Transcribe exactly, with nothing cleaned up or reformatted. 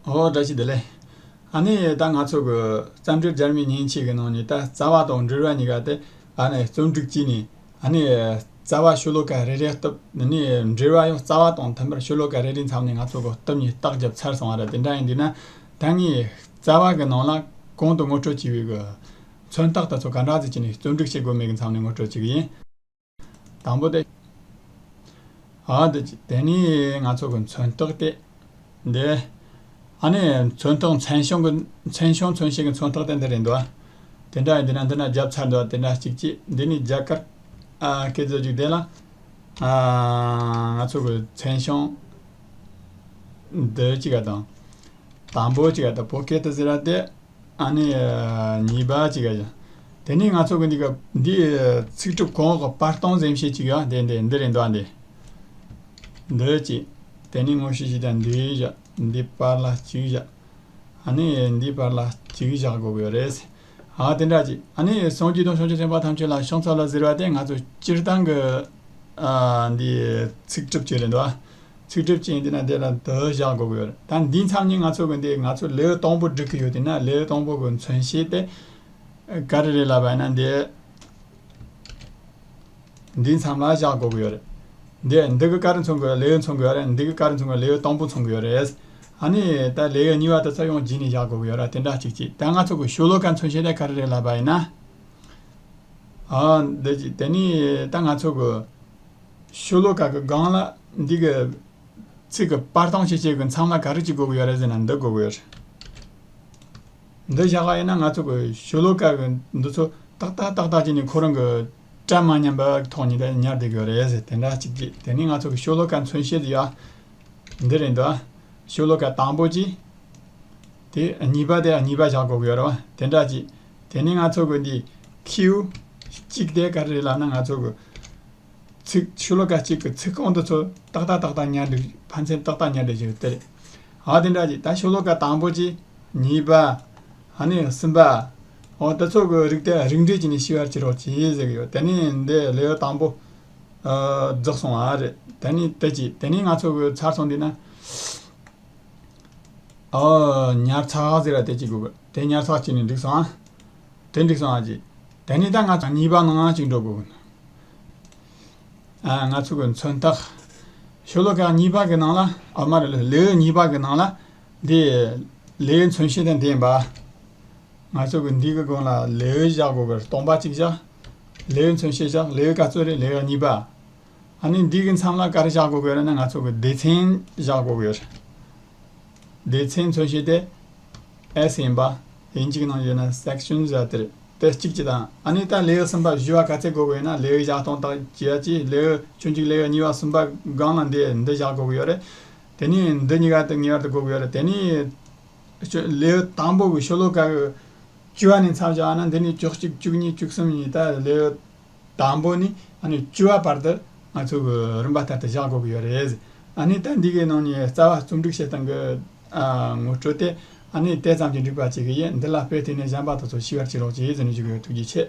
ཨོ་བཀྲ་ཤིས་བདེ་ལེགས། ཨ་ནི་ད་ང་ཚོ་གི་རྩོམ་སྒྲིག་སྦྱར་མའི་མཉེན་ཆས་ཀྱི་ནང་ནས་ད་རྩ་བ་དང་འགྲེལ་བ་གཉིས་ཀ་དེ་ཨ་ནི་རྩོམ་སྒྲིག་བྱས་ནས། ཨ་ནི་རྩ་བ་ཤོ་ལོ་ཀ་རེ་རེ་གཏུབ། ཨ་ནི་འགྲེལ་བ་ཡང་རྩ་བ་དང་མཐུན་པར་ཤོ་ལོ་ཀ་རེ་རེའི་མཚམས་ནས་ང་ཚོ་གི་གཏུབ་ནས་རྟགས་བརྒྱབ་ཚར་སོང་བ་རེད། དེ་འདྲ་ཡིན་དུས་ན་ད་ངས་རྩ་བ་གི་ནང་ལ་གོང་དུ་ངོ་སྤྲོད་བྱས་པའི་གི་མཚོན་རྟགས་དེ་ཚོ་ག་འདྲ་ཞིག་བྱས་ནས་རྩོམ་སྒྲིག་བྱེད་དགོས་མེད་ཀྱི་མཚམས་ནས་ངོ་སྤྲོད་བྱེད་ཀྱི་ཡིན། དང་པོ་དེ། ཨ་འདི་ཅི། དེ་ནས་ང་ཚོ་གི་མཚོན་རྟགས་དེ། འདི། ཨ་ནི་མཚོན་རྟགས་མཚན་བྱང་གི་མཚན་བྱང་མཚོན་བྱེད་ཀྱི་མཚོན་རྟགས་དེ་འདི་རེད་འདུག་ཨ། དེ་འདྲ་ཡིན་དུས་ན་འདི་ན་རྒྱབ་ཚར་འདུག་ཨ། དེ་འདྲ་གཅིག་གཅིག་འདི་ནས་རྒྱ་གར། ཨ་སྐད་བཟོ་རྒྱུག་དེ་ལ། ཨ་ང་ཚོ་གི་མཚན་བྱང་འདི་གཅིག་ག་དང་། དང་པོ་གཅིག་ག་དང་བོད་སྐད་དུ་ཟེར་བ་དེ། ཨ་ནི་གཉིས་པ་གཅིག་ག་ཡ། དེ་ནས་ང་ཚོ་གི་འདི་ག་འདི་ཚིག་གྲུབ་གོང་འོག་གི་བར་སྟོང་འཛེམ་བྱེད་གཅིག་ཡ། འདི་འདི་འདི་རེད་འདུག་ཨ། འདི། འདི་གཅིག་དེ་ནས་ངོ་ཤེས་ཤིག་དང་འདི་བཞག་འདི་བར་ལ་གཅིག་བཞག་ཨ་ནི་འདི་བར་ལ་གཅིག་བཞག་དགོས་ཀྱི་ཡོད་རེད། ཨ་དེ་འདྲ་གཅིག་ཨ་ནི་སངས་རྒྱས་དང་བྱང་ཆུབ་སེམས་དཔའ་ཐམས་ཅད་ལ་ཕྱག་འཚལ་ལོ་ཟེར་བ་དེ་ང་ཚོ་སྤྱིར་བཏང་གི་ཨ་འདི་ཚིག་གྲུབ་ཅིག་རེད་འདུག་ཨ། ཚིག་གྲུབ་ཅིག་ཡིན་དུས་ན་དེ་ལ་འདི་བཞག་དགོས་ཀྱི་ཡོད་རེད། ད་འདིའི་མཚམས་ནས་ང་ཚོ་གི་འདི་ང་ཚོ་ལེའུ་དང་པོ་སྒྲིག་གི་ཡོད་དུས་ན་ལེའུ་དང་པོ་གི་མཚོན་བྱེད་དེ་ག་རེ་རེད་ལབ་པ་ཡིན་ན་འདི། འདིའི་མཚམས་ལ་བཞག་དགོས་ཀྱི་ཡོད་རེད། འདི་འདི་གི་ག་རེ་མཚོན་དགོས། ལེའུ་མཚོན་དགོས་རེད། འདི་གི་ག་རེ་མཚོན་དགོས། ལེའུ་དང་པོ་མཚོན་དགོས་ཡོད་རེད། ཨ་ནི་ད་ལེའུ་གཉིས་པ་དེ་ཚོ་ཡང་རྗེས་ནས་བཞག་དགོས་ཀྱི་ཡོད་རེད། དེ་འདྲ་གཅིག་གཅིག་ད་ང་ཚོ་གི་ཤོ་ལོ་ཀ་མཚོན་བྱེད་དེ་ག་རེ་རེད་ལབ་པ་ཡིན་ན། ཨ་འདི་གཅིག་དེ་ནས་ད་ང་ཚོ་གི་ཤོ་ལོ་ཀ་གི་སྒང་ལ་འདི་གི་ཚིག་གི་བར་སྟོང་ཕྱེད་ཕྱེད་ཀྱི་མཚམས་ལ་ག་རེ་གཅིག་དགོས་ཀྱི་ཡོད་རེད་ཟེར་ན་འདི་དགོས་ཀྱི་ཡོད་རེད། འདི་བཞག་པ་ཡིན་ན་ང་ཚོ་གི་ཤོ་ལོ་ཀ་གི་འདི་ཚོ་ཏག་ཏག་ཏག་ཏག་བྱས་ནས་ཁོ་རང་གི་གྲ་མ་ཉམས་པའི་ཐོག་ནས་ད་ཉར་བསྡད་ཀྱི་ཡོད་རེད་ཟེར། དེ་འདྲ་གཅིག་གཅིག་དེ་ནས་ང་ཚོ་གི་ཤོ་ལོ་ཀ་མཚོན་བྱེད་ཡ་འདི་རེད་འདུག་ཤོ་ལོ་ཀ་དང་པོ་གཅིག་དེ་གཉིས་པ་དེ་གཉིས་པ་བཞག་དགོས་ཀྱི་ཡོད་རེད་བ། དེ་འདྲ་གཅིག་དེ་ནས་ང་ཚོ་གི་འདི་ཁྱེའུ་གཅིག་དེ་ག་རེ་རེད་ལབ་ན་ང་ཚོ་གི་ཚིག་ཤོ་ལོ་ཀ་གཅིག་གི་ཚིག་རྐང་འདི་ཚོ་ཏག་ཏག་ཏག་ཏག་ཉར་འདུག་ཕན་ཚུན་ཏག་ཏག་ཉར་འདུག་ཞིག་དེ་རེད། ཨ་དེ་འདྲ་ཅིག་ད་ཤོ་ལོ་ཀ་དང་པོ་གཅིག་གཉིས་པ། ཨ་ནི་གསུམ་པ། འོ་དེ་ཚོ་གི་རིགས་དེ་རིགས་འགྲེ་བྱས་ནས་ཤེས་པར་བྱེད་རོགས་གྱིས་ཟེར་གི་ཡོད། དེ་ནས་འདི་ལེའུ་དང་པོ་ཨ་རྫོགས་སོང་བ་རེད། དེ་ནས་དེ་གཅིག་དེ་ནས་ང་ཚོ་གི་ཚར་སོང་དུས་ན། ཨོ། ཉར་ཚགས་ཟེར་བ་དེ་གཅིག་དགོས་གི། དེ་ཉར་ཚགས་བྱས་ནས་འགྲིག་སོང་ཨ། དེ་འགྲིག་སོང་ཨ་ཅིག་དེ་ནས་ད་ང་ཚོ་གཉིས་པ་ནང་ལ་གཅིག་འགྲོ་དགོས་གི། ཨ་ང་ཚོ་གི་མཚོན་རྟགས། ཤོ་ལོ་ཀ་གཉིས་པ་གི་ནང་ལ་ཨ་མ་རེད། ལེའུ་གཉིས་པ་གི་ནང་ལ་འདི་ལེའུ་མཚོན་བྱེད་དང་ལྡན་པ། ང་ཚོ་གི་འདི་གི་སྒང་ལ་ལེའུ་བཞག་དགོས་གི། སྟོང་པ་གཅིག་བཞག་ལེའུ་མཚོན་བྱེད་བཞག་ལེའུ་ག་ཚོད་རེད། ལེའུ་གཉིས་པ། ཨ་ནི་འདི་གི་མཚམས་ལ་ག་རེ་བཞག་དགོས་ཀྱི་ཡོད་རེད་ན་ང་ཚོ་གི་སྡེ་ཚན་བཞག་དགོས་ཀྱི་ཡོད་རེད། སྡེ་ཚན་མཚོན་བྱེད་དེ་S ཡིན་པ། དབྱིན་ཇིའི་ནང་ཡོད་ན་section ཟེར་དེ་རེད། དེ་གཅིག་གཅིག་དང་ཨ་ནི་ད་ལེའུ་གསུམ་པ་བཞི་བ་ག་ཚད་དགོས་ཀྱི་ཡོད་ན་ལེའུ་བཞག་སྟངས་དག་བྱས་ཀྱི་ལེའུ་ཆུང་གཅིག་ལེའུ་གཉིས་པ་གསུམ་པ་སྒང་ལ་འདི་འདི་བཞག་དགོས་ཀྱི་ཡོད་རེད། དེ་ནས་འདི་གཉིས་ཀ་དེ་ངེས་པར་དུ་དགོས་ཀྱི་ཡོད་རེད། དེ་ནས་ལེའུ་དང་པོ་གི་ཤོ་ལོ་ཀ་གི་བཅུ་བ་ནས་མཚམས་བཞག་ན་འདི་ནས་བཅུ་གཅིག་བཅུ་གཉིས་བཅུ་གསུམ་ཡིན། ད་ལེའུ་དང་པོ་ནས་ཨ་ནི་བཅུ་བ་བར་དུ་ང་ཚོ་གི་རིམ་པ་ལྟར་དུ་བཞག་དགོས་ཀྱི་ཡོད་རེད། ཨ་ནི་ད་འདི་གའི་ནང་ནས་རྩ་བ་རྩོམ་སྒྲིག་བྱེད་སྟངས་ཀྱི་ཨ་ངོ་སྤྲོད་དེ་ཨ་ནི་དེ་ཙམ་གྱིས་འགྲིག་པ་བྱེད་ཀྱི་ཡིན། འདི་ལ་དཔེ་དེ་ནས་གཞན་པ་དེ་ཚོ་ཤེས་པར་བྱེད་རོགས་བྱེད་ཟེར་ནས་ཞུ་གི་ཡོད། ཐུགས་རྗེ་ཆེ།